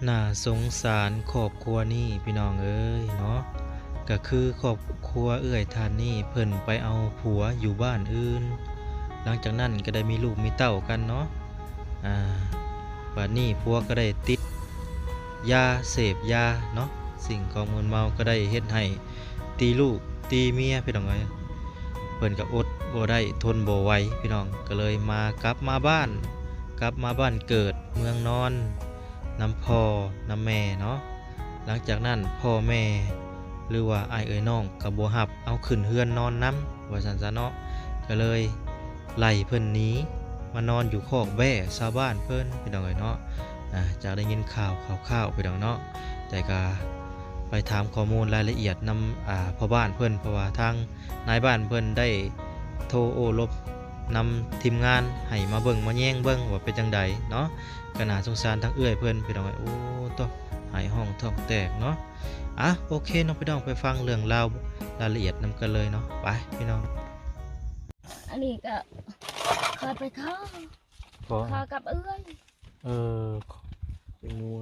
ໜ້າສົງສານຄອບຄົວນີ້ພີ່ນ້ອງເອີຍເນາະ, ກະຄືຄອບຄົວເອື້ອຍທ່ານນີ້ ເພິ່ນໄປເອົາຜົວຢູ່ບ້ານອື່ນ, ຫຼັງຈາກນັ້ນກະໄດ້ມີລູກມີເຕົ້າກັນເນາະ. ອາ ບາດນີ້ຜົວກະໄດ້ຕິດຢາ ເສບຢາເນາະ, ສິ່ງຂອງມຶນເມົາກະໄດ້ເຮັດໃຫ້ຕີລູກຕີເມຍພີ່ນ້ອງເອີຍ. ເພິ່ນກະອົດບໍ່ໄດ້ທົນບໍ່ໄຫວພີ່ນ້ອງ, ກະເລີຍມາ ກັບມາບ້ານ ກັບມາບ້ານເກີດເມືອງນອນ ນຳພໍ່ນຳແມ່ເນາະ. ຫຼັງຈາກນັ້ນພໍ່ແມ່ ຫຼືວ່າອ້າຍເອື້ອຍນ້ອງກະບໍ່ຮັບເອົາຂຶ້ນເຮືອນນອນນຳ ວ່າຊັ້ນຊະເນາະ, ກະເລີຍໄລ່ເພິ່ນໜີມານອນຢູ່ຄອກແບ້ຊາວບ້ານເພິ່ນພີ່ນ້ອງເອີຍເນາະ. ອາ ຈາກໄດ້ຍິນຂ່າວຄາວໆພີ່ນ້ອງເນາະ, ແຕ່ກະໄປຖາມຂໍ້ມູນລາຍລະອຽດນຳ ອາ ພໍ່ບ້ານເພິ່ນ ເພາະວ່າທາງນາຍບ້ານເພິ່ນໄດ້ໂທໂອ້ລົມນຳທີມງານໃຫ້ມາເບິ່ງມາແຍງເບິ່ງວ່າເປັນຈັ່ງໃດເນາະ. ກະໜ້າສົງສານທັງເອື້ອຍເພິ່ນພີ່ນ້ອງເອີຍ, ໂອ້ ໂຕ ໄຫ້ຮ້ອງທ້ອງແຕກເນາະ. ອາ ໂອເຄເນາະພີ່ນ້ອງ, ໄປຟັງເລື່ອງລາວລາຍລະອຽດນຳກັນເລີຍເນາະ, ໄປພີ່ນ້ອງ. ອັນນີ້ກະຂ້ອຍໄປຂໍ ຂໍ ຂໍກັບເອື້ອຍ. ເອີ ເປັນງົວ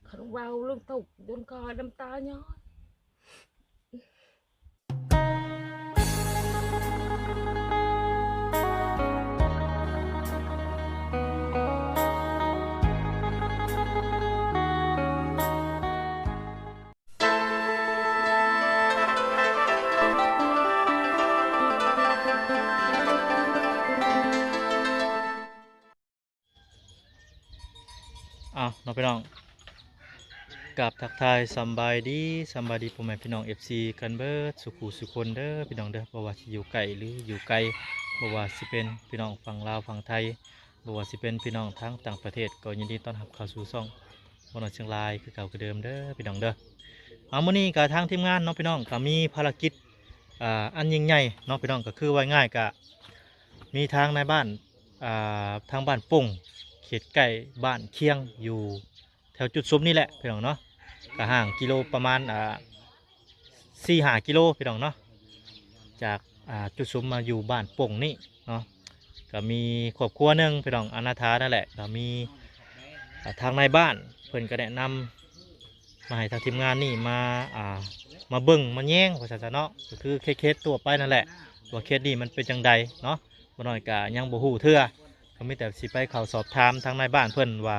ຄັນເວົ້າລົງຕົກຈົນຄ່ອຍນ້ຳຕາຍ້ອຍ. ອ້າວ ເນາະພີ່ນ້ອງ, ກາບທັກທາຍສຳບາຍດີ ສຳບາຍດີພໍ່ແມ່ພີ່ນ້ອງ ເອັຟຊີ ກັນເບິດສູ່ຄູ່ສູ່ຄົນເດີພີ່ນ້ອງເດີ, ບໍ່ວ່າຊິຢູ່ໃກ້ ຫຼື ຢູ່ໄກ, ບໍ່ວ່າຊິເປັນພີ່ນ້ອງຝັ່ງລາວຝັ່ງໄທ, ບໍ່ວ່າຊິເປັນພີ່ນ້ອງທາງຕ່າງປະເທດ ກໍຍິນດີຕ້ອນຮັບເຂົ້າສູ່ຊ່ອງບໍ່ນ້ອຍຊຽງລາຍ ຄືເກົ່າຄືເດີມເດີພີ່ນ້ອງເດີ. ເອົາ ມື້ນີ້ກະທາງທີມງານເນາະພີ່ນ້ອງ ກະມີພາລະກິດ ອ່າ ອັນຍິ່ງໃຫຍ່ເນາະພີ່ນ້ອງ, ກະຄືວ່າງ່າຍກະມີທາງນາຍບ້ານ ອ່າ ທາງບ້ານປົງ ເຂດໃກ້ບ້ານຄຽງ ຢູ່ແຖວຈຸດສຸມນີ້ແຫຼະພີ່ນ້ອງເນາະ, ກະຫ່າງກິໂລປະມານ ອ່າ ສີ່ຫ້າກິໂລພີ່ນ້ອງເນາະ, ຈາກ ອ່າ ຈຸດສຸມມາຢູ່ບ້ານປົງນີ້ເນາະ. ກະມີຄອບຄົວໜຶ່ງພີ່ນ້ອງ ອະນາຖານັ້ນແຫຼະ, ກະມີ ອ່າ ທາງນາຍບ້ານເພິ່ນກະແນະນຳ ມາໃຫ້ທາງທີມງານນີ້ມາ ອ່າ ມາເບິ່ງມາແຍງວ່າຊັ້ນຊະເນາະ, ກະຄືເຄສໆທົ່ວໄປນັ້ນແຫຼະ ວ່າເຄສນີ້ມັນເປັນຈັ່ງໃດເນາະ. ບໍ່ນ້ອຍກະຍັງບໍ່ຮູ້ເທື່ອ, ກະມີແຕ່ຊິໄປເຂົ້າສອບຖາມທາງນາຍບ້ານເພິ່ນວ່າ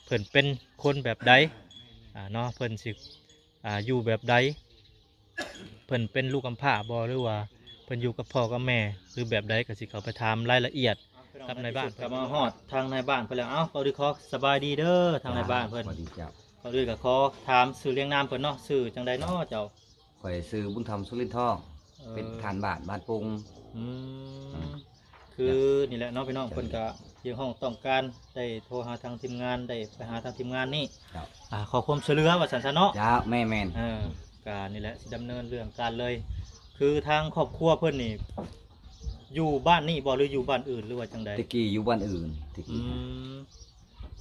ເພິ່ນເປັນຄົນແບບໃດ ອ່າ ເນາະ, ເພິ່ນຊິ ອ່າ ຢູ່ແບບໃດ, ເພິ່ນເປັນລູກກຳພ້າບໍ່ ຫຼືວ່າເພິ່ນຢູ່ກັບພໍ່ກັບແມ່ ຫຼືແບບໃດ, ກະຊິເຂົ້າໄປຖາມລາຍລະອຽດ ກັບນາຍບ້ານ. ກະມາຮອດທາງນາຍບ້ານເພິ່ນແລ້ວ. ເອົ້າ ເວົ້າດີ ຂໍສະບາຍດີເດີ ທາງນາຍບ້ານເພິ່ນ. ສະບາຍດີເຈົ້າ. ກ່ອນອື່ນກະຂໍຖາມຊື່ລຽງນາມເພິ່ນເນາະ, ຊື່ຈັ່ງໃດເນາະເຈົ້າ? ຂ້ອຍຊື່ບຸນທອມ ສຸລິນທອງ. ເອີ ເປັນປະທານບ້ານ ບ້ານປົງ. ອືມ ອືມ ຄືນີ້ແຫຼະເນາະພີ່ນ້ອງ, ເພິ່ນກະຮຽກຮ້ອງຕ້ອງການ ໄດ້ໂທຫາທາງທີມງານ ໄດ້ໄປຫາທາງທີມງານນີ້. ເຈົ້າ. ອ່າ ຂໍຄວາມຊ່ວຍເຫຼືອວ່າຊັ້ນຊະເນາະ. ເຈົ້າ ແມ່ນໆ. ເອີ ກະນີ້ແຫຼະ ຊິດຳເນີນເລື່ອງການເລີຍ. ຄືທາງຄອບຄົວເພິ່ນນີ້ ຢູ່ບ້ານນີ້ບໍ່ ຫຼືຢູ່ບ້ານອື່ນ ຫຼືວ່າຈັ່ງໃດ? ແຕ່ກີ້ຢູ່ບ້ານອື່ນ ແຕ່ກີ້. ອືມ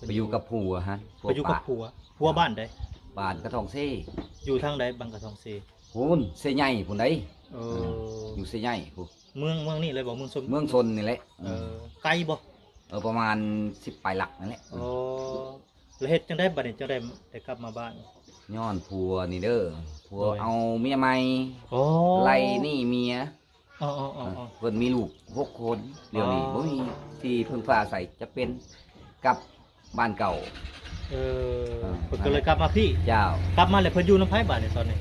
ໄປຢູ່ກັບຜົວຫັ້ນ. ໄປຢູ່ກັບຜົວ. ຜົວບ້ານໃດ? ບ້ານກະທອງເຊ. ຢູ່ທາງໃດ ບ້ານກະທອງເຊ? ພຸ້ນ ເຊໃຫຍ່ພຸ້ນໃດ໋. ເອີ ເອີ ຢູ່ເຊໃຫຍ່ພຸ້ນ. ເມືອງ ເມືອງນີ້ເລີຍບໍ່? ເມືອງຊົນ. ເມືອງຊົນນີ້ແຫຼະ. ເອີ ອືມ ໄກບໍ່? ເອີ ປະມານສິບປາຍຫຼັກນັ້ນແຫຼະ. ອໍ ແລ້ວເຮັດຈັ່ງໃດບາດນີ້ ຈັ່ງໄດ້ ໄດ້ກັບມາບ້ານ? ຍ້ອນຜົວນີ້ເດີ ຜົວ ໂດຍ ເອົາເມຍໃໝ່. ອໍ ໄລ່ໜີເມຍ. ອໍໆໆໆ ເພິ່ນມີລູກຫົກຄົນ ດຽວນີ້ ອໍ ບໍ່ມີທີ່ເພິ່ງພາອາໄສ ຈະເປັນກັບບ້ານເກົ່າ. ເອີ ເອີ ເພິ່ນກະເລີຍກັບມາພີ້. ເຈົ້າ. ກັບມາແລ້ວເພິ່ນຢູ່ນຳໃຜບາດນີ້ຕອນນີ້?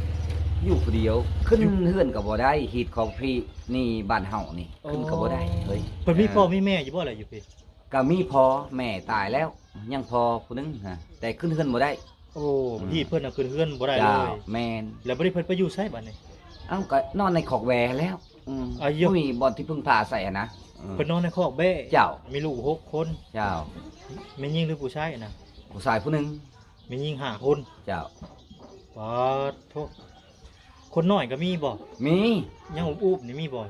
ຢູ່ຜູ້ດຽວ ຂຶ້ນເຮືອນກະບໍ່ໄດ້ ຮີດຂອງພີ້ນີ້ ບ້ານເຮົານີ້ ໂອ້ ຂຶ້ນກະບໍ່ໄດ້ເຮີ້ຍ. ເພິ່ນມີພໍ່ມີແມ່ຢູ່ບໍ່ລະຢູ່ພີ້? ກະມີພໍ່ ແມ່ຕາຍແລ້ວ ຍັງພໍ່ຜູ້ໜຶ່ງຫັ້ນ ແຕ່ຂຶ້ນເຮືອນບໍ່ໄດ້. ໂອ້ ອືມ ຮີດເພິ່ນນະຂຶ້ນເຮືອນບໍ່ໄດ້ເລີຍ. ເຈົ້າ ແມ່ນ. ແລ້ວບາດນີ້ເພິ່ນໄປຢູ່ໃສບາດນີ້? ເອົ້າ ກະນອນໃນຄອກແບ້ຫັ້ນແຫຼ້ວ. ອືມ ບໍ່ມີບ່ອນທີ່ເພິ່ງພາອາໄສຫັ້ນນະ. ເອີ ເພິ່ນນອນໃນຄອກແບ້. ເຈົ້າ. ມີລູກຫົກຄົນ. ເຈົ້າ. ແມ່ຍິງຫຼືຜູ້ຊາຍຫັ້ນນະ? ຜູ້ຊາຍຜູ້ໜຶ່ງ. ແມ່ຍິງຫ້າຄົນ. ເຈົ້າ. ປາດໂທ ຄົນນ້ອຍກະມີບໍ່? ມີ. ຍັງອຸບໆນີ້ມີບໍ່?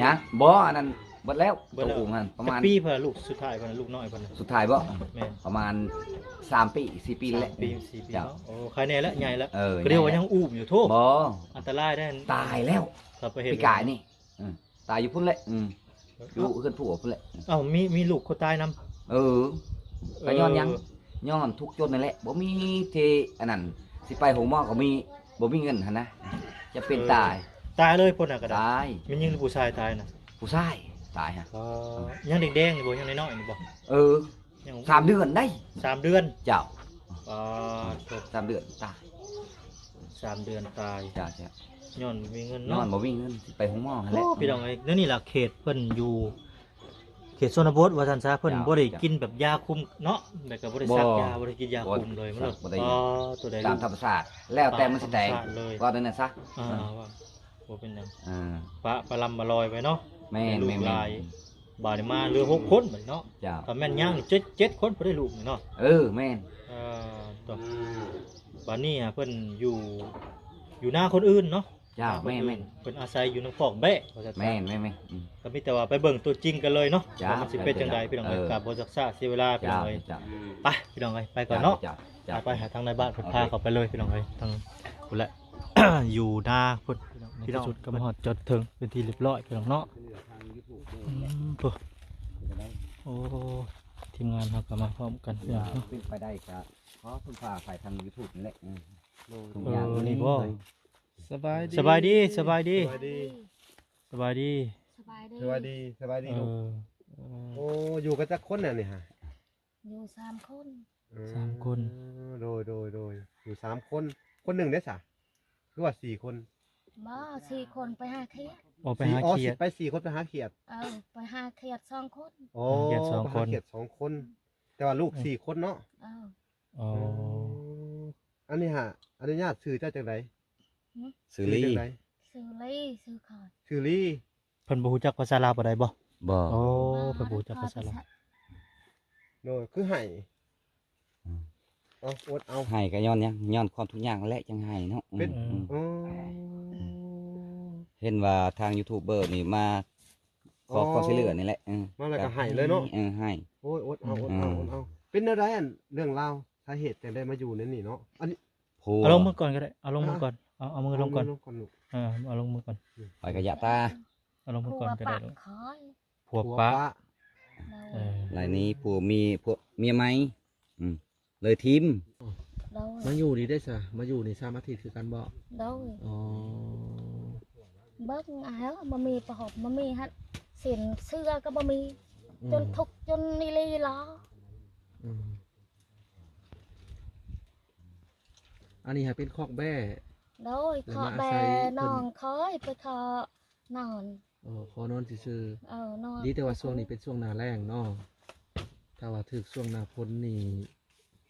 ຍັງ ບໍ່ ອັນນັ້ນເບິດແລ້ວ. ເບິດແລ້ວ. ໂຕອຸບຫັ້ນປະມານ ຈັກປີເພິ່ນ ລູກສຸດທ້າຍເພິ່ນ ລູກນ້ອຍເພິ່ນນະ? ສຸດທ້າຍບໍ່? ແມ່ນ. ປະມານສາມປີ ສີ່ປີແຫຼະ. ສາມປີ ສີ່ປີ. ເຈົ້າ. ເນາະ ໂອ້ ໄຄແນ່ລະ ໃຫຍ່ລະ. ເອີ ກະດຽວວ່າຍັງອຸບຢູ່ໂທ. ບໍ່ ອັນຕະລາຍໄດ໋. ຕາຍແລ້ວ ຖ້າໄປເຮັດ ປີກາຍນີ້. ເອີ ຕາຍຢູ່ພຸ້ນແຫຼະ. ອືມ ຢູ່ເຮືອນຜົວພຸ້ນແຫຼະ. ເອົ້າ ມີ ມີລູກຄົນຕາຍນຳ? ເອີ ກະຍ້ອນຫຍັງ? ເອີ ຍ້ອນທຸກຈົນນັ້ນແຫຼະ ບໍ່ມີທີ່ອັນນັ້ນ ຊິໄປໂຮງໝໍກໍມີ ບໍ່ມີເງິນຫັ້ນນະ ຈະເປັນຕາຍ. ຕາຍເລີຍ ຄົນນັ້ນກໍໄດ້. ຕາຍ. ແມ່ນຍິງຫຼືຜູ້ຊາຍຕາຍນະ? ຜູ້ຊາຍຕາຍຮະ. ອໍ ຍັງແດງໆນີ້ບໍ່? ຍັງນ້ອຍໆນີ້ບໍ່? ເອີ ຍັງ ສາມເດືອນໄດ໋. ສາມເດືອນ? ເຈົ້າ. ອໍ ສາມເດືອນຕາຍ. ສາມເດືອນຕາຍ. ເຈົ້າໆ. ຍ້ອນບໍ່ມີເງິນເນາະ. ຍ້ອນບໍ່ມີເງິນ ຊິໄປໂຮງໝໍຫັ້ນແຫຼະ. ໂອ້ ພີ່ນ້ອງເອີຍ ດຽວນີ້ລະເຂດເພິ່ນຢູ່ ເຂດຊົນນະບົດວ່າຊັ້ນຊະ ເພິ່ນບໍ່ໄດ້ກິນແບບຢາຄຸມເນາະ ແລ້ວກໍບໍ່ໄດ້ສັກຢາ ບໍ່ໄດ້ກິນຢາຄຸມເລີຍ ບໍ່ໄດ້ ອໍ ຕົວໃດ ຕາມທຳມະຊາດ ແລ້ວແຕ່ມັນຊິແຕກ ເວົ້າແນວນັ້ນຊະ. ອ່າ ບໍ່ເປັນຫຍັງ ອ່າ ປະ ປະລຳປະລອຍໄວ້ເນາະ. ແມ່ນ ແມ່ນ ແມ່ນ ບາດນີ້ມາເຫຼືອຫົກຄົນບາດນີ້ເນາະ. ເຈົ້າ. ຖ້າແມ່ນຍັງເຈັດ ເຈັດຄົນບໍ່ໄດ້ລູກນີ້ເນາະ. ເອີ ແມ່ນ. ເອີ ຕົວ ບາດນີ້ເພິ່ນຢູ່ ຢູ່ນາຄົນອື່ນເນາະ. ເຈົ້າ ແມ່ນໆ ເພິ່ນອາໄສຢູ່ນຳຄອກແບ້ວ່າຊັ້ນ. ແມ່ນໆໆ ອືມ ກໍມີແຕ່ວ່າໄປເບິ່ງຕົວຈິງກັນເລີຍເນາະ ວ່າມັນຊິເປັນຈັ່ງໃດພີ່ນ້ອງເອີຍ. ກໍບໍ່ຈັກຊ້າເສຍເວລາພີ່ນ້ອງເອີຍ. ໄປພີ່ນ້ອງເອີຍ ໄປກ່ອນເນາະ. ໄປຫາທາງໃນບ້ານເພິ່ນ ພາເຂົ້າໄປເລີຍພີ່ນ້ອງເອີຍ ທາງພຸ້ນແຫຼະ ຢູ່ນາພຸ້ນ. ໃນທີ່ສຸດກໍມາຮອດຈອດເຖິງເປັນທີ່ຮຽບຮ້ອຍພີ່ນ້ອງເນາະ. ອືມ ໂອ້ ໂອ້ ທີມງານເຮົາກໍມາພ້ອມກັນພີ່ນ້ອງເນາະ. ເປັນໄປໄດ້ກໍຂໍເພິ່ນພາໄປທາງຢູທູບນີ້ແຫຼະ. ເອີ ທຸກຢ່າງ ເອີ ນີ້ບໍ່? ສະບາຍດີ ສະບາຍດີ ສະບາຍດີ ສະບາຍດີ ສະບາຍດີ ສະບາຍດີ ສະບາຍດີ ສະບາຍດີ ເອີ ລູກ. ເອີ ໂອ້ ຢູ່ກັນຈັກຄົນແລ້ວນີ້ຮະ? ຢູ່ສາມຄົນ. ອືມ ສາມຄົນ. ໂດຍ ໂດຍ ໂດຍ ຢູ່ສາມຄົນ. ຄົນໜຶ່ງເດ້ສະ? ຄືວ່າສີ່ຄົນ. ບໍ່ ສີ່ຄົນໄປຫາຂຽດ. ອໍ ໄປຫາຂຽດ. ອໍ ໄປສີ່ຄົນໄປຫາຂຽດ. ເອີ ໄປຫາຂຽດສອງຄົນ. ອໍ ໄປຫາຂຽດສອງຄົນ ແຕ່ວ່າລູກສີ່ຄົນເນາະ. ເອີ ອໍ ອັນນີ້ຫາ ອະນຸຍາດ ຊື່ເຈົ້າຈັ່ງໃດ? ຫື? ຊື່ລີ. ຊື່ຈັ່ງໃດ? ຊື່ລີ ຊື່ຂ້ອຍ ຊື່ລີ. ເພິ່ນບໍ່ຮູ້ຈັກພາສາລາວປານໃດບໍ່? ບໍ່. ໂອ້ ເພິ່ນບໍ່ຮູ້ຈັກພາສາລາວ. ໂດຍ ຄືໄຫ້? ອືມ ເອົາ ອົດເອົາ. ໄຫ້ກໍຍ້ອນຫຍັງ? ຍ້ອນຄວາມທຸກຍາກນັ້ນແຫຼະ ຈັ່ງໄຫ້ເນາະ. ເປັນ ອືມ ອໍ ເຫັນວ່າທາງຢູທູບເບີນີ້ມາຂໍຄວາມຊ່ວຍເຫຼືອນີ້ແຫຼະ. ເອີ ມາແລ້ວກໍໄຫ້ເລີຍເນາະ. ເອີ ໄຫ້. ໂອ້ຍ ອົດເອົາ ອົດເອົາ ເອີ ອົດເອົາ. ເປັນແນວໃດ ອັນເລື່ອງລາວ ສາເຫດຈັ່ງໄດ້ມາຢູ່ໃນນີ້ເນາະ? ອັນນີ້ ເອົາລົງມືກ່ອນກໍໄດ້ ເອົາລົງມືກ່ອນ. ເອົາ ເອົາມືລົງກ່ອນ ເອົາມືລົງກ່ອນລູກ. ເອີ ເອົາລົງມືກ່ອນ. ອືມ ຂ້ອຍກໍຢາກຕາ ເອົາລົງມືກ່ອນກໍໄດ້. ຜົວປະ ຜົວປະ. ເອີ ລາຍນີ້ຜົວມີ ຜົວ ເມຍໃໝ່. ອືມ ເລີຍຖິ້ມ. ໂດຍ ມາຢູ່ນີ້ໄດ້ສະ ມາຢູ່ນີ້ສາມອາທິດຄືກັນບໍ່? ໂດຍ. ອໍ ເບິ່ງເອົາ ບໍ່ມີຜ້າຫົ່ມ ບໍ່ມີຫັ້ນ ສິ້ນເສື້ອກໍບໍ່ມີ. ອືມ ຈົນທຸກຈົນອີ່ຫຼີລະ. ອືມ ອັນນີ້ຫາເປັນຄອກແບ້. ໂດຍ ຄອກແບ້ນ້ອງຂ້ອຍໄປຂໍນອນ. ອໍ ຂໍນອນຊື່ໆ. ເອີ ນອນ. ດີແຕ່ວ່າຊ່ວງນີ້ເປັນຊ່ວງໜ້າແລ້ງເນາະ ຖ້າວ່າຖືກຊ່ວງໜ້າຝົນນີ້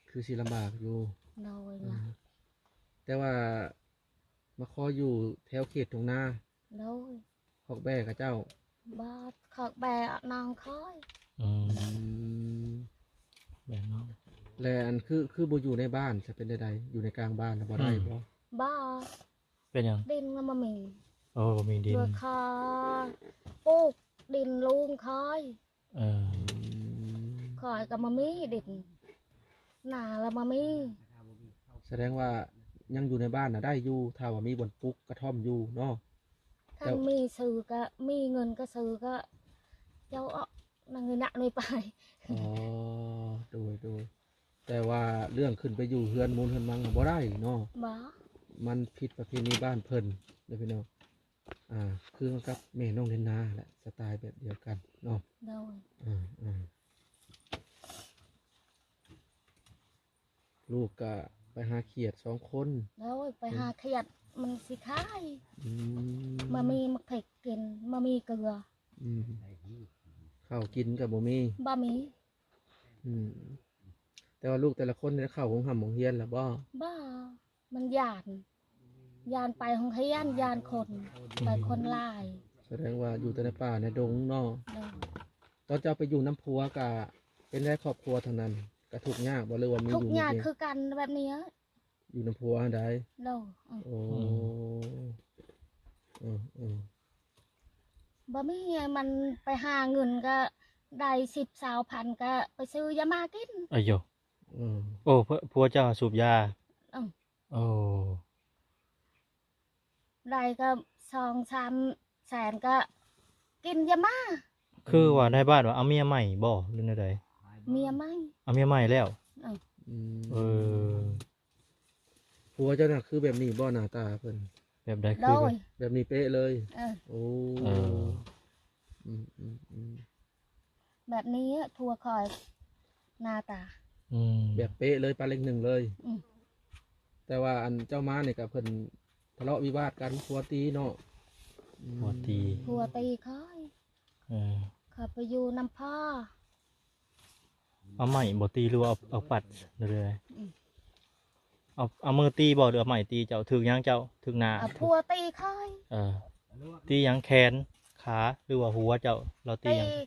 ຄືຊິລຳບາກຢູ່. ໂດຍ. ອືມ ແຕ່ວ່າມາຂໍຢູ່ແຖວເຂດທົ່ງນາ. ໂດຍ. ຄອກແບ້ຂະເຈົ້າ? ບໍ່ ຄອກແບ້ນ້ອງຂ້ອຍ. ອືມ ອືມ ແບ້ນ້ອງ. ແລະ ອັນ ຄື ຄືບໍ່ຢູ່ໃນບ້ານ ຈະເປັນໃດໆ ຢູ່ໃນກາງບ້ານນະ ບໍ່ໄດ້ບໍ່? ອືມ ບໍ່. ເປັນຫຍັງ? ດິນກໍບໍ່ມີ. ໂອ້ ບໍ່ມີດິນ. ເພື່ອຂ້າປູກດິນລຸງຂ້ອຍ. ເອີ ຂ້ອຍກໍບໍ່ມີດິນ ນາລະບໍ່ມີ. ສະແດງວ່າຍັງຢູ່ໃນບ້ານນະໄດ້ຢູ່ ຖ້າວ່າມີບ່ອນປູກກະທ່ອມຢູ່ເນາະ. ຄັນມີຊື້ກໍ ມີເງິນກໍຊື້ກໍ ເຈົ້າເອົາ ນັ່ງນີ້ນະໜ່ວຍປາຍ. ອໍ ໂດຍ ໂດຍ. ແຕ່ວ່າເລື່ອງຂຶ້ນໄປຢູ່ເຮືອນມູນເຮືອນມັງບໍ່ໄດ້ເນາະ. ບໍ່. ມັນຜິດປະເພນີບ້ານເພິ່ນເດີພີ່ນ້ອງ. ອ່າ ຄືກັນກັບແມ່ນ້ອງເລນນາແຫຼະ ສະໄຕແບບດຽວກັນເນາະ. ໂດຍ. ອ່າ ອ່າ ລູກກະໄປຫາຂຽດສອງຄົນ. ໂດຍ ໄປຫາຂຽດມັນຊິຂາຍ. ອືມ ບໍ່ມີໝາກເຜັກກິນ ບໍ່ມີເກືອ. ອືມ ເຂົ້າກິນກໍບໍ່ມີ. ບໍ່ມີ. ອືມ ແຕ່ວ່າລູກແຕ່ລະຄົນໄດ້ເຂົ້າໂຮງຮ່ຳໂຮງຮຽນແລ້ວບໍ່? ບໍ່ ມັນຢ້ານ ຢ້ານໄປໂຮງຮຽນ ຢ້ານຄົນ ໄປຄົນຫຼາຍ. ສະແດງວ່າຢູ່ແຕ່ໃນປ່າໃນດົງເນາະ. ໂດຍ. ຕອນເຈົ້າໄປຢູ່ນຳຜົວກະເປັນໃດຄອບຄົວທາງນັ້ນ ກະທຸກຍາກບໍ່ ຫຼືວ່າມີ ທຸກຍາກຄືກັນແບບນີ້? ຢູ່ນຳຜົວຫັ້ນໃດ? ໂດຍ. ໂອ້ ອືມ ເອີ ເອີ ບໍ່ມີ ມັນໄປຫາເງິນກໍໄດ້ສິບຊາວພັນ ກໍໄປຊື້ຢາໝາກິນ. ອາໂຢ. ອືມ ໂອ້ ຜົວເຈົ້າສູບຢາ? ເອີ. ໂອ້ ໄດ້ກໍສອງສາມແສນ ກໍກິນຢາໝາ. ຄືວ່ານາຍບ້ານວ່າເອົາເມຍໃໝ່ບໍ່ ຫຼືແນວໃດ? ເມຍໃໝ່. ເອົາເມຍໃໝ່ແລ້ວ? ເອີ. ອືມ ເອີ ຜົວເຈົ້ານະຄືແບບນີ້ບໍ່ ໜ້າຕາເພິ່ນ? ແບບໃດ? ໂດຍ ຄືແບບ ແບບນີ້ເປະເລີຍ? ເອີ ໂອ້ ເອີ ອືມໆໆ ແບບນີ້ແຫຼະຜົວຂ້ອຍ ໜ້າຕາ ອືມ ແບບເປະເລີຍ ປາເລັກໜຶ່ງເລີຍ. ອືມ ແຕ່ວ່າອັນເຈົ້າມານີ້ກະເພິ່ນທະເລາະວິວາດກັນ ຜົວຕີເນາະ? ອືມ ຜົວຕີ ຜົວຕີຂ້ອຍ. ເອີ ຂ້ອຍໄປຢູ່ນຳພໍ່. ເອົາໄມ້ບໍ່ຕີ ຫຼືວ່າເອົາ ເອົາປັດ ຫຼືໃດ? ອືມ ເອົາ ເອົາມືຕີບໍ່ ຫຼືເອົາໄມ້ຕີເຈົ້າ? ຖືກຫຍັງເຈົ້າ? ຖືກໜ້າ? ເອົາຜົວຕີຂ້ອຍ. ເອີ ຕີຫຍັງ? ແຂນ ຂາ ຫຼືວ່າຫົວເຈົ້າ? ລາວຕີຫຍັງ? ຕີ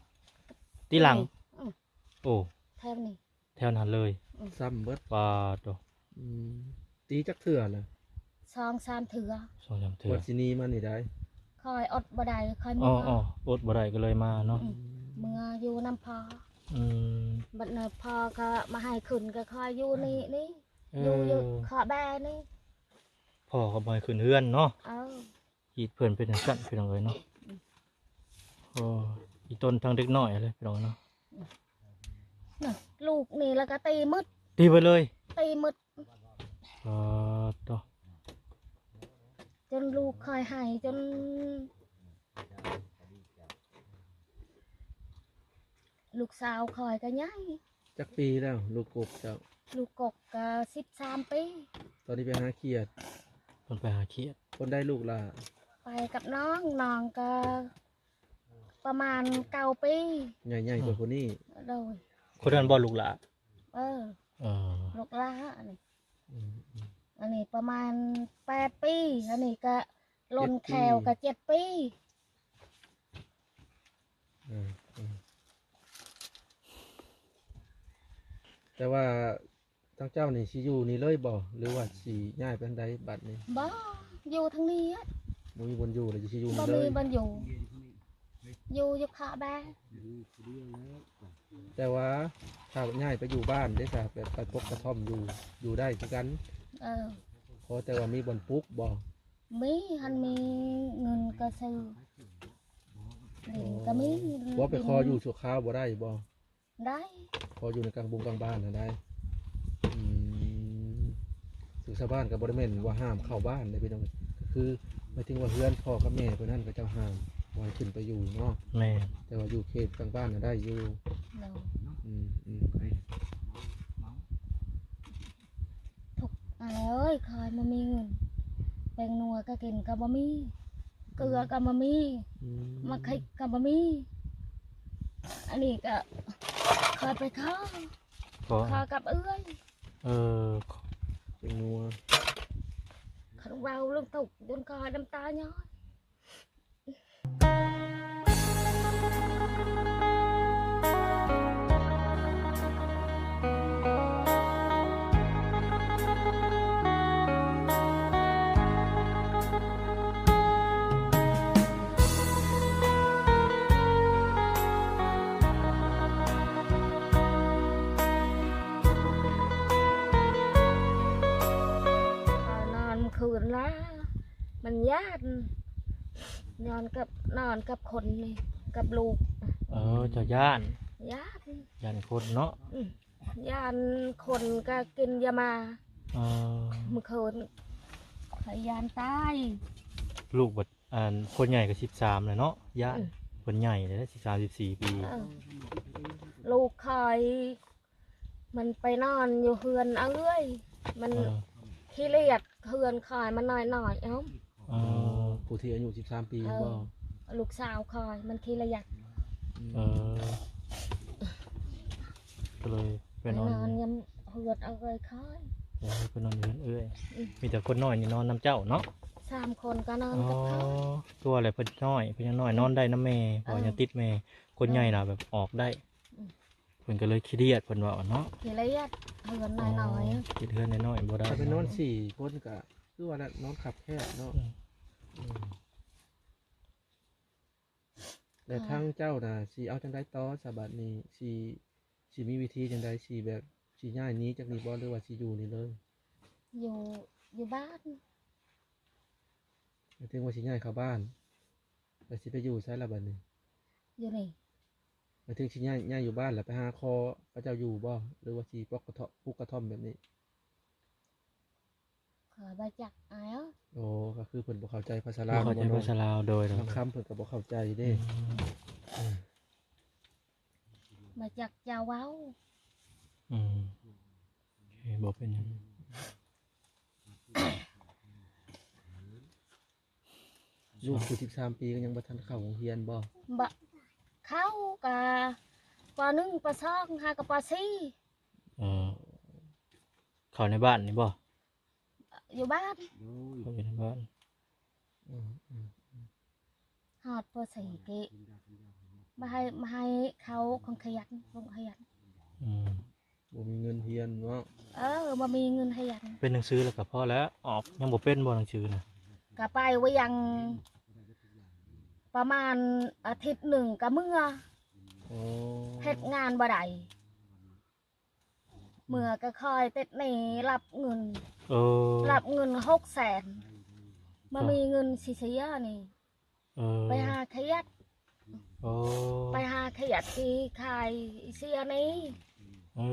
ຕີຫຼັງ. ອືມ ໂອ້ ແຖວນີ້ ແຖວນັ້ນເລີຍ. ອືມ ຊ້ຳເບິດ. ປາໂຕ ອືມ ຕີຈັກເທື່ອລະ? ສອງສາມເທື່ອ. ສອງສາມເທື່ອ ກວ່າຊິໜີມານີ້ໄດ໋. ຂ້ອຍອົດບໍ່ໄດ້ ຂ້ອຍເມືອ. ອໍ ອົດບໍ່ໄດ້ກໍເລີຍມາເນາະ. ອືມ ເມືອຢູ່ນຳພໍ່. ອືມ ບັດນັ້ນພໍ່ກໍບໍ່ໃຫ້ຂຶ້ນ ກໍຂ້ອຍຢູ່ນີ້ ນີ້ ເອີ ຢູ່ ຢູ່ເຄາະແບນີ້. ພໍ່ກໍບໍ່ໃຫ້ຂຶ້ນເຮືອນເນາະ. ເອີ ຮີດເພິ່ນເປັນຈັ່ງຊັ້ນ ພີ່ນ້ອງເອີຍເນາະ. ອືມ ໂອ້ ອີຕົນທັງເດັກນ້ອຍເລີຍ ພີ່ນ້ອງເນາະ. ອືມ ນະ ລູກນີ້ລະກະຕີໝົດ. ຕີເບິດເລີຍ? ຕີໝົດ. ປາໂຕ ຈົນລູກຂ້ອຍໃຫ້ ຈົນລູກສາວຂ້ອຍກະໃຫຍ່. ຈັກປີແລ້ວລູກກົກເຈົ້າ? ລູກກົກກະສິບສາມປີ. ຕອນນີ້ໄປຫາຂຽດ. ເພິ່ນໄປຫາຂຽດ. ຄົນໃດລູກຫຼ້າ? ໄປກັບນ້ອງ ນ້ອງກະປະມານເກົ້າປີ. ໃຫຍ່ ໃຫຍ່ກວ່າຜູ້ນີ້. ໂດຍ ຄົນນັ້ນບໍ່ລູກຫຼ້າ? ເອີ ເອີ ລູກຫຼ້າອັນນີ້. ອືມ ອັນນີ້ປະມານແປດປີ. ອັນນີ້ກະ ເຈັດປີ ລົ້ນແຂ້ວກະເຈັດປີ. ເອີ ເອີ ແຕ່ວ່າທາງເຈົ້ານີ້ຊິຢູ່ນີ້ເລີຍບໍ່ ຫຼືວ່າຊິຍ້າຍໄປທາງໃດບັດນີ້? ບໍ່ ຢູ່ທາງນີ້. ບໍ່ມີບ່ອນຢູ່ ແລ້ວຊິຢູ່ນີ້ເລີຍ? ບໍ່ມີບ່ອນຢູ່ ຢູ່ ຢູ່ຄະແບ. ແຕ່ວ່າຖ້າຍ້າຍໄປຢູ່ບ້ານເດ້ຊະ ແບບໄປປົກກະທ່ອມຢູ່ ຢູ່ໄດ້ຄືກັນ? ເອີ ຂໍແຕ່ວ່າມີບ່ອນປຸກບໍ່? ມີ ຫັ້ນມີເງິນກະຊື້ ດິນກະມີ. ບໍ່ ໄປຂໍຢູ່ຊົ່ວຄາວບໍ່ໄດ້ບໍ່? ໄດ້ ຂໍຢູ່ໃນກາງບົງກາງບ້ານຫັ້ນໄດ້. ອືມ ຄືຊາວບ້ານກໍບໍ່ໄດ້ແມ່ນວ່າຫ້າມເຂົ້າບ້ານເດ້ພີ່ນ້ອງ ກໍຄືໝາຍເຖິງວ່າເຮືອນພໍ່ກັບແມ່ເພິ່ນຫັ້ນ ເຂົາເຈົ້າຫ້າມບໍ່ໃຫ້ຂຶ້ນໄປຢູ່ເນາະ. ແມ່ນ ແຕ່ວ່າຢູ່ເຂດກາງບ້ານນະໄດ້ຢູ່. ໂດຍ ອືມໆ ທຸກ ອ້າຍເອີຍ ຂ້ອຍບໍ່ມີເງິນ ແປ້ງນົວກໍກິນກໍບໍ່ມີ ເກືອກໍບໍ່ມີ. ອືມ ໝາກເຜັດກໍບໍ່ມີ. ອັນນີ້ກໍຂ້ອຍໄປຂໍ ຂໍ ຂໍກັບເອື້ອຍ. ເອີ ແປ້ງນົວ ຄັນເວົ້າເລື່ອງທຸກຈົນຂ້ອຍນ້ຳຕາຍ້ອຍ. ນອນຄືນລະ ມັນຢ້ານ ນອນກັບ ນອນກັບຄົນນີ້ ກັບລູກ. ເອີ ເຈົ້າຢ້ານ ຢ້ານ ຢ້ານຄົນເນາະ. ອືມ ຢ້ານຄົນກະກິນຢາມາ. ເອີ ມື້ຄືນຂ້ອຍຢ້ານຕາຍ. ລູກບັດ ອັນ ຄົນໃຫຍ່ກໍສິບສາມແລ້ວເນາະ ຢ້ານ. ອືມ ເພິ່ນໃຫຍ່ແລ້ວ ສິບສາມ ສິບສີ່ປີ. ເອີ ລູກຂ້ອຍ ມັນໄປນອນຢູ່ເຮືອນເອື້ອຍ ມັນ ເອີ ຂີ້ລຽດ ເຮືອນຂ້ອຍມັນນ້ອຍໆ. ເອົ້າ ອໍ ຜູ້ທີ່ອາຍຸສິບສາມປີ ເອີ ບໍ່? ລູກສາວຂ້ອຍມັນຂີ້ລຽດ. ອືມ ເອີ ກໍເລີຍໄປນອນ ໄປນອນຍາມເຮືອນເອື້ອຍຂ້ອຍ. ເອີ ໄປນອນຢູ່ເຮືອນເອື້ອຍ. ອືມ ມີແຕ່ຄົນນ້ອຍນີ້ນອນນຳເຈົ້າເນາະ? ສາມຄົນກໍນອນກັບຂ້ອຍ. ອໍ ຄືວ່າແຫຼະ ເພິ່ນນ້ອຍ ເພິ່ນຍັງນ້ອຍ ອືມ ນອນໄດ້ນຳແມ່ ເພາະວ່າ ເອີ ຍັງຕິດແມ່ ຄົນໃຫຍ່ລະແບບອອກໄດ້. ອືມ ເພິ່ນກໍເລີຍຂີ້ລຽດ ເພິ່ນເວົ້າເນາະ. ຂີ້ລຽດ ເຮືອນນ້ອຍໆ. ອໍ ເຮັດເຮືອນນ້ອຍໆບໍ່ໄດ້. ຖ້າໄປນອນ ເນາະ ສີ່ຄົນກໍຄືວ່ານອນຄັບແຄບເນາະ. ອືມ ອືມ ແລ້ວ ອ່າ ທາງເຈົ້ານະ ຊິເອົາຈັ່ງໃດຕໍ່ຊະບາດນີ້? ຊິ ຊິມີວິທີຈັ່ງໃດ? ຊິແບບ ຊິຍ້າຍໜີຈາກນີ້ບໍ່ ຫຼືວ່າຊິຢູ່ນີ້ເລີຍ? ຢູ່ ຢູ່ບ້ານ. ໝາຍເຖິງວ່າຊິຍ້າຍເຂົ້າບ້ານ ແລ້ວຊິໄປຢູ່ໃສລະບາດນີ້? ຢູ່ນີ້. ໝາຍເຖິງຊິຍ້າຍ ຍ້າຍຢູ່ບ້ານ ແລ້ວໄປຫາຂໍເຂົາເຈົ້າຢູ່ບໍ່ ຫຼືວ່າຊິປົກກະເທາະ ປຸກກະທ່ອມແບ ຄືເພິ່ນບໍ່ເຂົ້າໃຈພາສາລາວ ບໍ່ເຂົ້າໃຈພາສາລາວ ໂດຍ ບາງຄຳເພິ່ນກໍບໍ່ເຂົ້າໃຈເດ້. ອືມ ອືມ ບໍ່ຈັກຈະເວົ້າ. ອືມ ໂອເຄ ບໍ່ເປັນຫຍັງ. ລູກຜູ້ສິບສາມປີກໍຍັງບໍ່ທັນເຂົ້າໂຮງຮຽນບໍ່? ບໍ່ ເຂົ້າກະ ປໍໜຶ່ງ ປໍສອງ ຫາກະປໍສີ່. ເອີ ເຂົ້າໃນບ້ານນີ້ບໍ່? ຢູ່ບ້ານ ເຂົ້າຢູ່ໃນບ້ານ. ອືມ ອືມ ອືມ ຮອດປໍສີ່ເກະ ມາໃຫ້ ມາໃຫ້ເຂົ້າໂຮງຮຽນ ໂຮງຮຽນ. ອືມ ບໍ່ມີເງິນຮຽນເນາະ. ເອີ ບໍ່ມີເງິນຮຽນ. ເປັນໜັງສືແລ້ວກໍພໍແລ້ວ ອອກ ຍັງບໍ່ເປັນບໍ່ໜັງສືນະ? ກໍໄປວຽງປະມານອາທິດໜຶ່ງກໍເມືອ. ໂອ້ ເຮັດງານບໍ່ໄດ້ ເມືອກໍຄ່ອຍຕິດໜີ້ ລັບເງິນ. ເອີ ລັບເງິນຫົກແສນ ບໍ່ມີເງິນຊິເສຍນີ້. ເອີ ໄປຫາຂຽດ. ໂອ້ ໄປຫາຂຽດທີ່ຂາຍເສຍໜີ້. ເອີ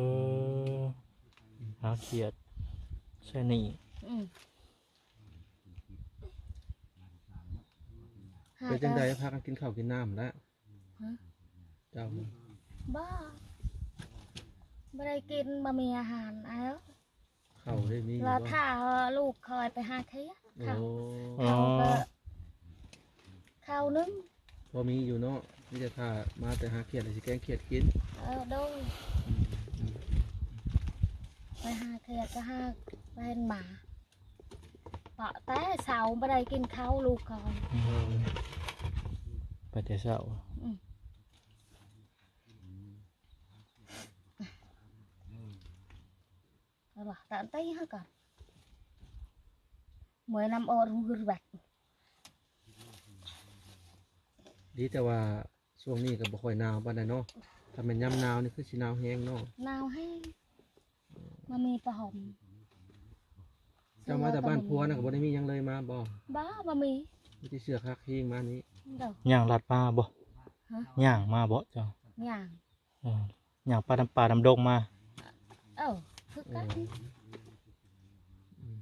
ຫາຂຽດໃຊ້ໜີ້. ອືມ ເປັນຈັ່ງໃດ ຫາກໍ ພາກັນກິນເຂົ້າກິນນ້ຳແລ້ວ? ຮະ ເຈົ້ານະ? ບໍ່ ບໍ່ໄດ້ກິນ ບໍ່ມີອາຫານ. ເອົາ ເຂົ້າໄດ້ມີຢູ່ບໍ່? ລໍຖ້າລູກຂ້ອຍໄປຫາຂຽດ. ໂອ້ ເຂົ້າ ເຂົ້າກໍ ອໍ ເຂົ້າໜຶ່ງ ພໍມີຢູ່ເນາະ ມີແຕ່ຖ້າມາແຕ່ຫາຂຽດ ແລ້ວຊິແກງຂຽດກິນ. ເອີ ໂດຍ ອືມ ອືມ ໄປຫາຂຽດກໍຫາ ໄປເຫັນໝາ ເພາະແຕ່ເຊົ້າບໍ່ໄດ້ກິນເຂົ້າລູກກ່ອນ. ອືມ ເອີ ໄປແຕ່ເຊົ້າ. ອືມ Alah, tak entah ya kan. Moy nam o rugur bat. ດີແຕ່ວ່າຊ່ວງນີ້ກໍບໍ່ຄ່ອຍໜາວປານໃດເນາະ. ຖ້າແມ່ນຍາມໜາວນີ້ຄືຊິໜາວແຮງເນາະ. ໜາວແຮງ. ບໍ່ມີຜ້າຫົ່ມ. ເຈົ້າມາແຕ່ບ້ານຜົວນະ ກໍບໍ່ໄດ້ມີຫຍັງເລີຍມາບໍ່? ບໍ່ ບໍ່ມີ. ມີແຕ່ເສື້ອຄາຄີງມານີ້. ໂດຍ. ຍ່າງລັດມາບໍ່? ຮະ? ຍ່າງມາບໍ່ເຈົ້າ? ຍ່າງ. ເອີ ຍ່າງປ່ານຳປ່ານຳດົງມາ. ເອີ ຄືກັນ. ອືມ ອືມ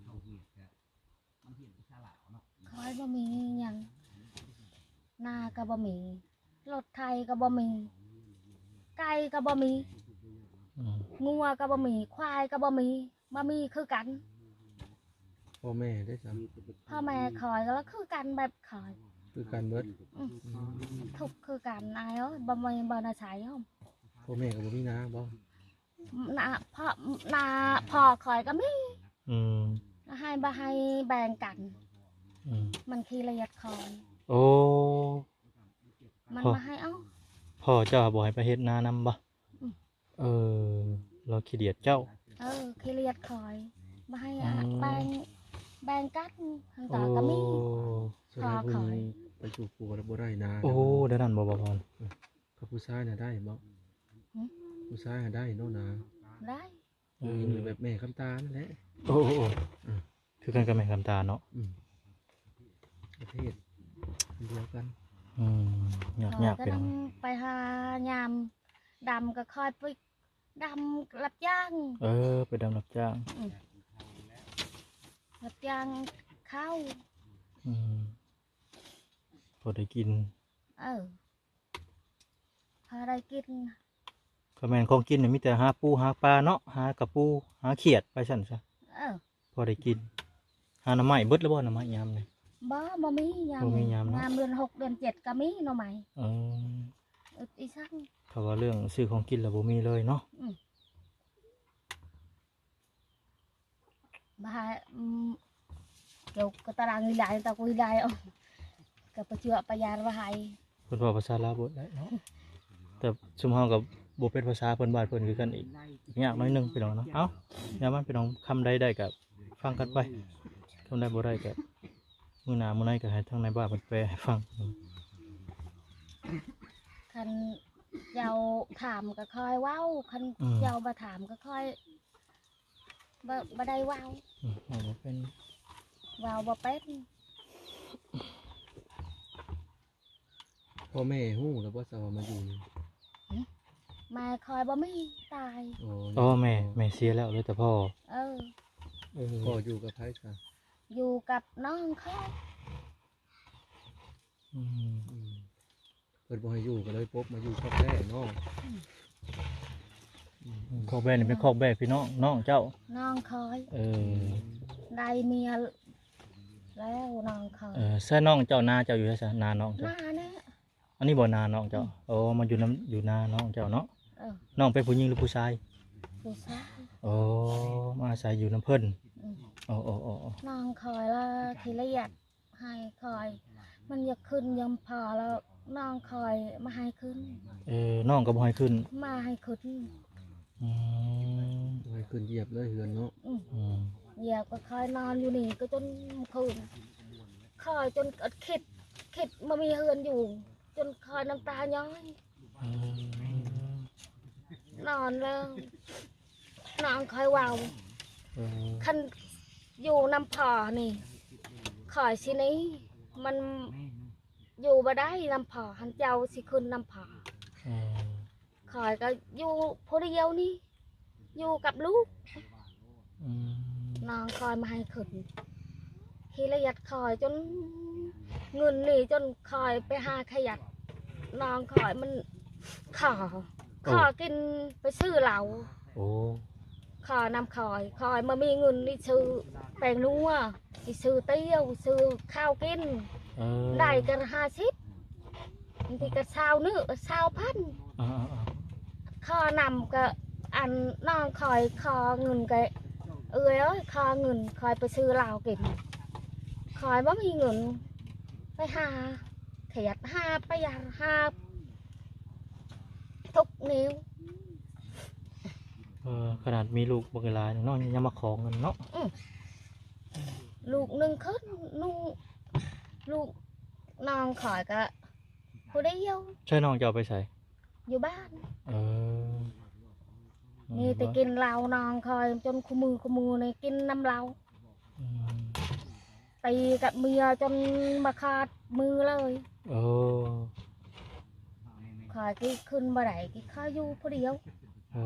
ອືມ. ຂ້ອຍບໍ່ມີຫຍັງ. ນາກໍບໍ່ມີ. ລົດໄຖກໍບໍ່ມີ. ໄກ່ກໍບໍ່ມີ. ອືມ. ງົວກໍບໍ່ມີ. ຄວາຍກໍບໍ່ມີ. ບໍ່ມີຄືກັນ. ພໍ່ແມ່ເດ້ຊະ? ພໍ່ແມ່ຂ້ອຍກໍຄືກັນແບບຂ້ອຍ. ຄືກັນເບິດ. ອືມ. ອືມ. ທຸກຄືກັນອ້າຍເອີຍ. ບໍ່ມີບ່ອນອາໄສ. ພໍ່ແມ່ກໍບໍ່ມີນາບໍ່? ນາ ພໍ່ ນາ ພໍ່ຂ້ອຍກໍມີ. ອືມ. ໃຫ້ ບໍ່ໃຫ້ແບ່ງກັນ. ອືມ. ມັນຂີ້ລຽດຂ້ອຍ. ໂອ້. ມັນບໍ່ໃຫ້ເອົາ. ພໍ່ເຈົ້າບໍ່ໃຫ້ໄປເຮັດນານຳບໍ່? ອືມ. ເອີ ລາວຂີ້ດຽດເຈົ້າ. ເອີ ຂີ້ດຽດຂ້ອຍ. ບໍ່ໃຫ້ ອືມ. ແບ່ງ ແບ່ງກັນ. ທັງຕາກໍມີ. ໂອ້. ພໍ່ຂ້ອຍ. ໄປສູ່ຜົວແລ້ວບໍ່ໄດ້ນາ. ໂອ້ ແນວນັ້ນບໍ່ ບ່າວພອນ? ອືມ. ກັບຜູ້ຊາຍນະໄດ້ບໍ່? ຫື? ຜູ້ຊາຍນະໄດ້ເນາະນາ. ໄດ້. ເອີ ຜູ້ຍິງແບບແມ່ຄຳຕານັ້ນແຫຼະ. ໂອ້ ໂອ້ ໂອ້ ອືມ. ຄືກັນກັບແມ່ຄຳຕາເນາະ. ອືມ. ປະເພດດຽວກັນ. ອືມ. ຍາກ ຍາກ ໄປຫາຍາມດຳກໍຄ່ອຍໄປດຳຮັບຈ້າງ. ເອີ ໄປດຳຮັບຈ້າງ. ອືມ. ຮັບຈ້າງເຂົ້າ. ອືມ. ພໍໄດ້ກິນ. ເອີ. ພໍໄດ້ກິນ. ກໍແມ່ນຂອງກິນນີ້ມີແຕ່ຫາປູຫາປາເນາະ, ຫາກະປູ ຫາຂຽດໄປຊັ້ນຊະ. ເອີ. ພໍໄດ້ກິນ. ຫາໜໍ່ໄມ້ເບິດແລ້ວບໍ່ ໜໍ່ໄມ້ຍາມນີ້? ບໍ່ ບໍ່ມີຍາມ. ບໍ່ມີຍາມເນາະ. ຍາມເດືອນຫົກເດືອນເຈັດກໍມີໜໍ່ໄມ້. ເອີ. ອຶດອີສັງ. ຖ້າວ່າເລື່ອງຊື້ຂອງກິນລະບໍ່ມີເລີຍເນາະ. ອືມ. ບາ ອືມ ເຈົ້າກໍຕາລາງອີຫຼາຍ ຕາກຸຍຫຼາຍ ກໍປະຈົວປະຍານວ່າໃຫ້. ເພິ່ນເວົ້າພາສາລາວບໍ່ໄດ້ເນາະ, ແຕ່ຊຸມເຮົາກໍບໍ່ເປັນພາສາເພິ່ນ ບ້ານເພິ່ນຄືກັນອີກ, ຍາກໜ້ອຍໜຶ່ງພີ່ນ້ອງເນາະ. ເອົ້າ ຢ່າມັນພີ່ນ້ອງ, ຄຳໃດໄດ້ກໍຟັງກັນໄປ, ຄຳໃດບໍ່ໄດ້ກໍມື້ໜ້າມື້ໃນກໍໃຫ້ທາງນາຍບ້ານເພິ່ນແປໃຫ້ຟັງ. ຄັນເຈົ້າຖາມກໍຄ່ອຍເວົ້າ, ຄັນ ອືມ ເຈົ້າບໍ່ຖາມກໍຄ່ອຍ ບໍ່ ບໍ່ໄດ້ເວົ້າ. ອືມ ເວົ້າບໍ່ເປັນ. ເວົ້າບໍ່ເປັນ. ພໍ່ແມ່ຮູ້ແລ້ວບໍ່ຊະວ່າມາຢູ່ນີ້? ຫື? ແມ່ຂ້ອຍບໍ່ມີ, ຕາຍ. ອໍ ອໍ ແມ່ ແມ່ເສຍແລ້ວ ເຫຼືອແຕ່ພໍ່. ເອີ. ເອີ ພໍ່ຢູ່ກັບໃຜຊະ? ຢູ່ກັບນ້ອງຂ້ອຍ. ອືມ ອືມ ເພິ່ນບໍ່ໃຫ້ຢູ່ ກໍເລີຍປົບມາຢູ່ຄອກແດ້ເນາະ. ອືມ ຄອກແດ້ນີ້ເປັນຄອກແດ້ພີ່ນ້ອງ ນ້ອງເຈົ້າ? ນ້ອງຂ້ອຍ. ເອີ ໄດ້ເມຍແລ້ວນ້ອງຂ້ອຍ. ເອີ ໃຊ່ນ້ອງເຈົ້າ ນາເຈົ້າຢູ່ໃສ? ນານ້ອງເຈົ້າ ນາແນ່. ອັນນີ້ບໍ່ນານ້ອງເຈົ້າ? ອືມ ໂອ້ ມາຢູ່ນຳ ຢູ່ນານ້ອງເຈົ້າເນາະ. ເອີ ນ້ອງເປັນຜູ້ຍິງຫຼືຜູ້ຊາຍ? ຜູ້ຊາຍ. ໂອ້ ມາອາໄສຢູ່ນຳເພິ່ນ. ອືມ ໂອ້ ໂອ້ ໂອ້ ໂອ້ ນ້ອງຂ້ອຍລະຂີ້ລຽດ ໃຫ້ຂ້ອຍ ມັນຢາກຂຶ້ນນຳພໍ່ ແລ້ວນ້ອງຂ້ອຍບໍ່ໃຫ້ຂຶ້ນ. ເອີ ນ້ອງກໍບໍ່ໃຫ້ຂຶ້ນ? ບໍ່ໃຫ້ຂຶ້ນ. ອືມ ບໍ່ໃຫ້ຂຶ້ນ ຢຽບເລີຍເຮືອນເນາະ. ອືມ ອືມ ຢຽບ ກໍຂ້ອຍນອນຢູ່ນີ້ກໍຈົນມື້ຄືນ ຂ້ອຍຈົນອຶດຄິດ ຄິດບໍ່ມີເຮືອນຢູ່ ຈົນຂ້ອຍນ້ຳຕາຍ້ອຍ. ອືມ ນອນແລ້ວ ນ້ອງຂ້ອຍເວົ້າ ເອີ ຄັນຢູ່ນຳພໍ່ນີ້ ຂ້ອຍຊິໜີ ມັນຢູ່ບໍ່ໄດ້ນຳພໍ່ ຫັ້ນເຈົ້າຊິຂຶ້ນນຳພໍ່. ເອີ ຂ້ອຍກໍຢູ່ຜູ້ດຽວນີ້ ຢູ່ກັບລູກ. ອືມ ນ້ອງຂ້ອຍບໍ່ໃຫ້ຂຶ້ນ ຂີ້ລຽດຂ້ອຍຈົນ ເງິນນີ້ຈົນຂ້ອຍໄປຫາຂະຫຍັດ ນ້ອງຂ້ອຍມັນຂໍ ໂອ້ ຂໍກິນ ໄປຊື້ເຫຼົ້າ. ໂອ້ ຂໍນຳຂ້ອຍ ຂ້ອຍບໍ່ມີເງິນນີ້ຊື້ແປ້ງນົວ ຊິຊື້ຕຽວ ຊື້ເຂົ້າກິນ. ເອີ ໄດ້ກັນຫ້າສິບ ບາງທີກໍຊາວໜຶ່ງ ຊາວພັນ. ເອີໆໆ ຂໍນຳກໍ ອັນນ້ອງຂ້ອຍຂໍເງິນກໍ ເອື້ອຍເອີຍ ຂໍເງິນຂ້ອຍໄປຊື້ເຫຼົ້າກິນ ຂ້ອຍບໍ່ມີເງິນ ໄປຫາຂະຫຍັດ ຫາປະຢັດ ຫາທຸກແນວ. ເອີ ຂະໜາດມີລູກບັກຫຼາຍເນາະ ຍັງມາຂໍເງິນເນາະ. ອືມ ລູກໜຶ່ງຄົນ ລູກ ລູກນ້ອງຂ້ອຍກໍ ຜູ້ດຽວ. ໃຊ່ ນ້ອງເຈົ້າໄປໃສ? ຢູ່ບ້ານ. ເອີ ມີແຕ່ກິນເຫຼົ້າ ນ້ອງຂ້ອຍຈົນຄູ່ມື້ຄູ່ມື້ນີ້ກິນນຳເຫຼົ້າ. ອືມ ຕີກັບເມຍຈົນມາຂາດມືເລີຍ. ໂອ້ ຂ້ອຍກໍຂຶ້ນບໍ່ໄດ້ ຂ້ອຍຢູ່ຜູ້ດຽວ. ໂອ້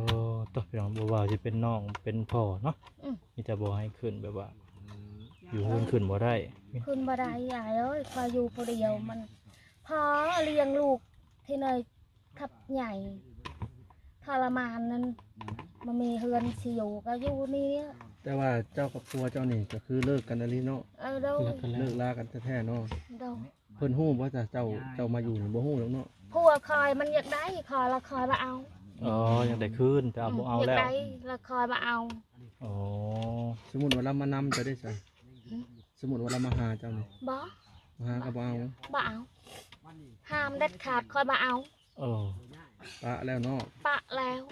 ຕົວະ ພີ່ນ້ອງ ບໍ່ວ່າຊິເປັນນ້ອງເປັນພໍ່ເນາະ. ອືມ ມີແຕ່ບໍ່ໃຫ້ຂຶ້ນ ແບບວ່າຢູ່ເຮືອນຂຶ້ນບໍ່ໄດ້ ຂຶ້ນບໍ່ໄດ້ອ້າຍເອີຍ ຂ້ອຍຢູ່ຜູ້ດຽວ ມັນ ພໍ່ລ້ຽງລູກທີ່ໃນ ຂັບໃຫຍ່ ທໍລະມານນັ້ນ ບໍ່ມີເຮືອນຊິຢູ່ກໍຢູ່ນີ້. ແຕ່ວ່າເຈົ້າກັບຜົວເຈົ້ານີ້ກໍຄືເລີກກັນອີ່ຫຼີເນາະ? ເອີ ໂດຍ ເລີກລາກັນແທ້ໆເນາະ. ໂດຍ ເພິ່ນຮູ້ບໍ່ຈະ ເຈົ້າ ເຈົ້າມາຢູ່ນີ້ ບໍ່ຮູ້ດອກເນາະ? ຜົວຂ້ອຍມັນຢາກໄດ້ ຂໍລະຂ້ອຍບໍ່ເອົາ. ອໍ ຢາກໄດ້ຄືນ ແຕ່ເອົາ ອືມ ບໍ່ເອົາແລ້ວ ຢາກໄດ້ລະຂ້ອຍບໍ່ເອົາ. ອໍ ສົມມຸດວ່າລາວມານຳເຈົ້າເດ້ຊະ? ຫື? ສົມມຸດວ່າລາວມາຫາເຈົ້ານີ້ ບໍ່ ມາຫາກໍບໍ່ເອົາ? ບໍ່ເອົາ ຫ້າມເດັດຂາດ ຂ້ອຍບໍ່ເອົາ. ເອີ ປະແລ້ວເນາະ? ປະແລ້ວ.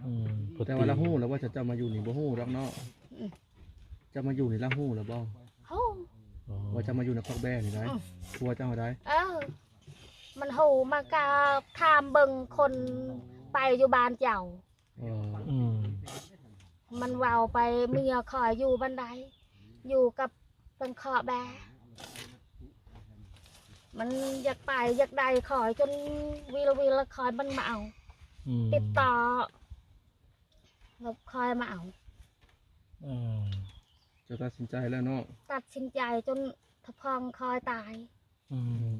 ອືມ ແຕ່ວ່າລາວຮູ້ແລ້ວວ່າເຈົ້າມາຢູ່ນີ້ ບໍ່ຮູ້ດອກເນາະ? ອືມ ເຈົ້າມາຢູ່ນີ້ລາວຮູ້ແລ້ວບໍ່? ຮູ້. ອໍ ວ່າເຈົ້າມາຢູ່ໃນຄອກແບ້ນີ້ໄດ໋? ອືມ ຜົວເຈົ້າໃດ໋? ເອີ ມັນຮູ້ ມັນກໍຖາມເບິ່ງຄົນໄປຢູ່ບ້ານເຈົ້າ. ເອີ ອືມ ມັນເວົ້າໄປ ເມຍຂ້ອຍຢູ່ບ້ານໃດ ຢູ່ກັບເປັນຄອແບ ມັນຢາກໄປຢາກໄດ້ຂ້ອຍຈົນວິລວິລ ແລ້ວຂ້ອຍມັນມາເອົາ. ອືມ ຕິດຕໍ່ ແລ້ວຂ້ອຍມາເອົາ. ເອີ ເຈົ້າຕັດສິນໃຈແລ້ວເນາະ? ຕັດສິນໃຈຈົນທະພອງຂ້ອຍຕາຍ. ອືມ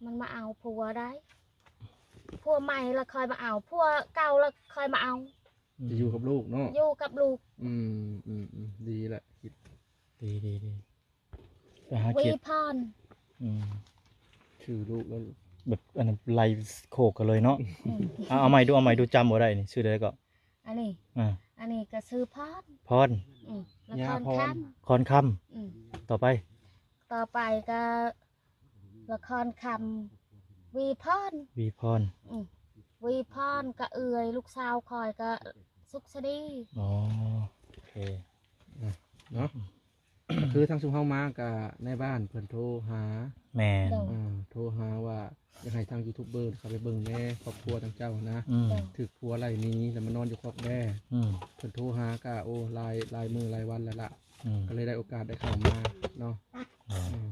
ມັນມາເອົາຜົວໄດ໋ ຜົວໃໝ່ລະຄ່ອຍມາເອົາ ຜົວເກົ່າລະຄ່ອຍມາເອົາ. ອືມ ຈະຢູ່ກັບລູກເນາະ? ຢູ່ກັບລູກ. ອືມ ອືມ ອືມ ດີລະ ຄິດ ດີ ດີ ດີ ໄປຫາ ວີ ກຽດ ພອນ. ອືມ ຊື່ລູກແລ້ວ ແບບອັນນັ້ນ ໄລ່ໂຄກກັນເລີຍເນາະ. ອືມ ເອົາ ເອົາໃໝ່ດູ ເອົາໃໝ່ດູ ຈຳບໍ່ໄດ້ນີ້ ຊື່ໃດເກາະ? ອັນນີ້ ອ່າ ອັນນີ້ກໍຊື່ພອນ ພອນ. ອືມ ລະຄອນຄຳ ຄອນຄຳ. ອືມ ຕໍ່ໄປ ຕໍ່ໄປກໍລະຄອນຄຳ ວີພອນ ວີພອນ. ອືມ ວີພອນກໍເອື້ອຍລູກສາວຂ້ອຍກໍສຸກສະດີ. ອໍ ໂອເຄ ເນາະ. ກໍຄືທາງຊຸມເຮົາມາກໍໃນບ້ານເພິ່ນໂທຫາ. ແມ່ນ ໂດຍ ອ່າ ໂທຫາວ່າຢາກໃຫ້ທາງຢູທູບເບີເຂົ້າໄປເບິ່ງແດ່ ຄອບຄົວທາງເຈົ້ານະ. ອືມ ໂດຍ ຖືກຜົວໄລ່ໜີແລ້ວມານອນຢູ່ຄອກແບ້. ອືມ ເພິ່ນໂທຫາກໍ ໂອ້ ຫຼາຍ ຫຼາຍມື້ຫຼາຍວັນແລ້ວລະ. ອືມ ກໍເລີຍໄດ້ໂອກາດໄດ້ເຂົ້າມາເນາະ. ໂດຍ ອືມ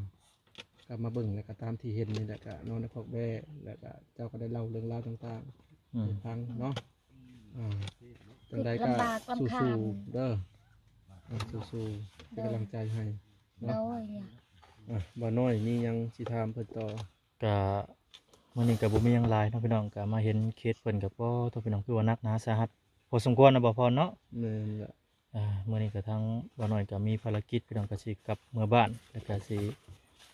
ກໍມາເບິ່ງ ແລ້ວກໍຕາມທີ່ເຫັນນີ້ແຫຼະ ກໍນອນໃນຄອກແບ້ ແລ້ວກໍເຈົ້າກໍໄດ້ເລົ່າເລື່ອງລາວຕ່າງໆ ອືມ ໃຫ້ຟັງເນາະ. ອ່າ ຈັ່ງໃດກໍສູ້ໆເດີ. ໂດຍ ສູ້ໆ ເປັນກຳລັງໃຈໃຫ້ເນາະ. ໂດຍ. ອ່ະ ບ່າວນ້ອຍມີຫຍັງຊິຖາມເພິ່ນຕໍ່? ກະມື້ນີ້ກະບໍ່ມີຫຍັງຫຼາຍເນາະພີ່ນ້ອງ, ກະມາເຫັນເຄສເພິ່ນກະ ໂອ້ ໂທ້ ພີ່ນ້ອງ ຄືວ່າໜັກໜາສາຫັດພໍສົມຄວນນະ ບ່າວພອນເນາະ. ແມ່ນລະ. ອ່າ ມື້ນີ້ກະທາງບ່າວນ້ອຍກະມີພາລະກິດ ພີ່ນ້ອງ ກະຊິກັບເມືອບ້ານ ແລ້ວກະຊິ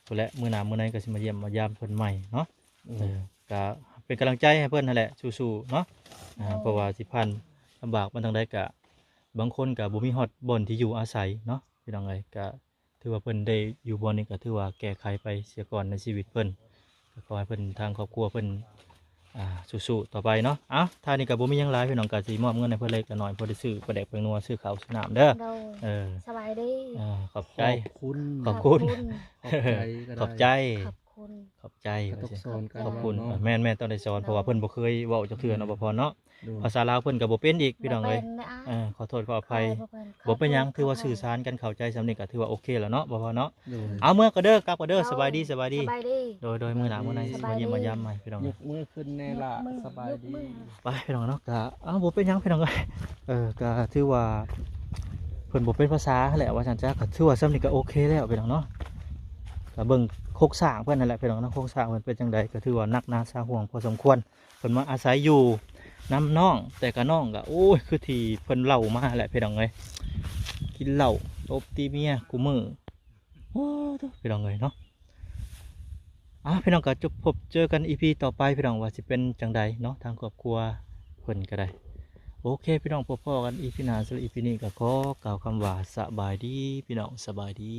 ພຸ້ນແຫຼະ ມື້ໜ້າມື້ໃນກະຊິມາຢ້ຽມມາຢາມເພິ່ນໃໝ່ເນາະ. ອືມ ເອີ ກະເປັນກຳລັງໃຈໃຫ້ເພິ່ນຫັ້ນແຫຼະ ສູ້ໆເນາະ. ອ່າ ໂດຍ. ເພາະວ່າຊິຜ່ານລຳບາກມາທາງໃດກະ ບາງຄົນກະບໍ່ມີຮອດບ່ອນທີ່ຢູ່ອາໄສເນາະ ພີ່ນ້ອງເອີຍ. ກະ ຖືວ່າເພິ່ນໄດ້ຢູ່ບ່ອນນີ້ກະຖືວ່າແກ້ໄຂໄປເສຍກ່ອນໃນຊີວິດເພິ່ນ. ກະຂໍໃຫ້ເພິ່ນ ທາງຄອບຄົວເພິ່ນ ອ່າ ສູ້ໆຕໍ່ໄປເນາະ. ເອົ້າ ທ້າຍນີ້ກະບໍ່ມີຫຍັງຫຼາຍ ພີ່ນ້ອງ ກະຊິມອບເງິນໃຫ້ເພິ່ນເລັກນ້ອຍ ພໍໄດ້ຊື້ປາແດກແປ້ງນົວ ຊື້ເຂົ້າຊື້ນ້ຳເດີ. ໂດຍ. ເອີ ສະບາຍດີ. ອ່າ ຂອບໃຈ. ຂອບຄຸນ. ຂອບຄຸນ. ຂອບໃຈກະໄດ້. ຂອບໃຈ. ຂອບຄຸນ. ຂອບໃຈ. ກະຕ້ອງສອນກັນ ຂອບຄຸນ. ເວົ້າເນາະ. ແມ່ນໆ ຕ້ອງໄດ້ສອນ ໂດຍ. ເພາະວ່າເພິ່ນບໍ່ເຄີຍເວົ້າຈັກເທື່ອເນາະ ອືມ ບ່າວພອນເນາະ. ໂດຍ. ພາສາລາວເພິ່ນກະບໍ່ເປັນອີກ ພີ່ນ້ອງເອີຍ. ບໍ່ເປັນນະ. ເອີ ຂໍໂທດຂໍອະໄພ. ບໍ່ເປັນ ບໍ່ເປັນຫຍັງ ຖືວ່າສື່ສານກັນເຂົ້າໃຈສ່ຳນີ້ກະຖືວ່າໂອເຄແລ້ວເນາະ ບ່າວພອນເນາະ. ໂດຍ. ເອົາ ເມືອກະເດີ ກັບກະເດີ. ໂດຍ. ສະບາຍດີ ສະບາຍດີ. ສະບາຍດີ. ໂດຍໆ ມື້ໜ້າມື້ໃນຊິມາຢ້ຽມມາຢາມໃໝ່ ພີ່ນ້ອງເອີຍ. ຍົກມືຂຶ້ນແດ່ລະ. ສະບາຍດີ. ໄປ ພີ່ນ້ອງເນາະ. ກະ ເອົ້າ ບໍ່ເປັນຫຍັງ ພີ່ນ້ອງເອີຍ. ເອີ ກະຖືວ່າເພິ່ນບໍ່ເປັນພາສາຫັ້ນແຫຼະ ວ່າຊັ້ນຊະ. ກະຖືວ່າສ່ຳນີ້ກະໂອເຄແລ້ວ ພີ່ນ້ອງເນາະ. ກະເບິ່ງໂຄງສ້າງເພິ່ນຫັ້ນແຫຼະ ພີ່ນ້ອງເນາະ. ໂຄງສ້າງເພິ່ນເປັນຈັ່ງໃດ ກະຖືວ່າໜັກໜາສາຫົວພໍສົມຄວນ. ເພິ່ນມາອາໄສຢູ່ນຳນ້ອງ ແຕ່ກະນ້ອງກະ ໂອ້ຍ ຄືທີ່ເພິ່ນເລົ່າມາແຫຼະ ພີ່ນ້ອງເອີຍ. ກິນເຫຼົ້າ ຕົບຕີເມຍຄູ່ມື້. ໂອ້ ໂທ້ ພີ່ນ້ອງເອີຍເນາະ. ອ່າ ພີ່ນ້ອງກະຈົບ ພົບເຈີກັນອີພີຕໍ່ໄປ ພີ່ນ້ອງ ວ່າຊິເປັນຈັ່ງໃດເນາະ ທາງຄອບຄົວເພິ່ນກະໄດ້. ໂອເຄ ພີ່ນ້ອງ ພົບພໍ້ກັນອີພີໜ້າ. ສຳລັບອີພີນີ້ກະຂໍກ່າວຄຳວ່າສະບາຍດີ ພີ່ນ້ອງ ສະບາຍດີ.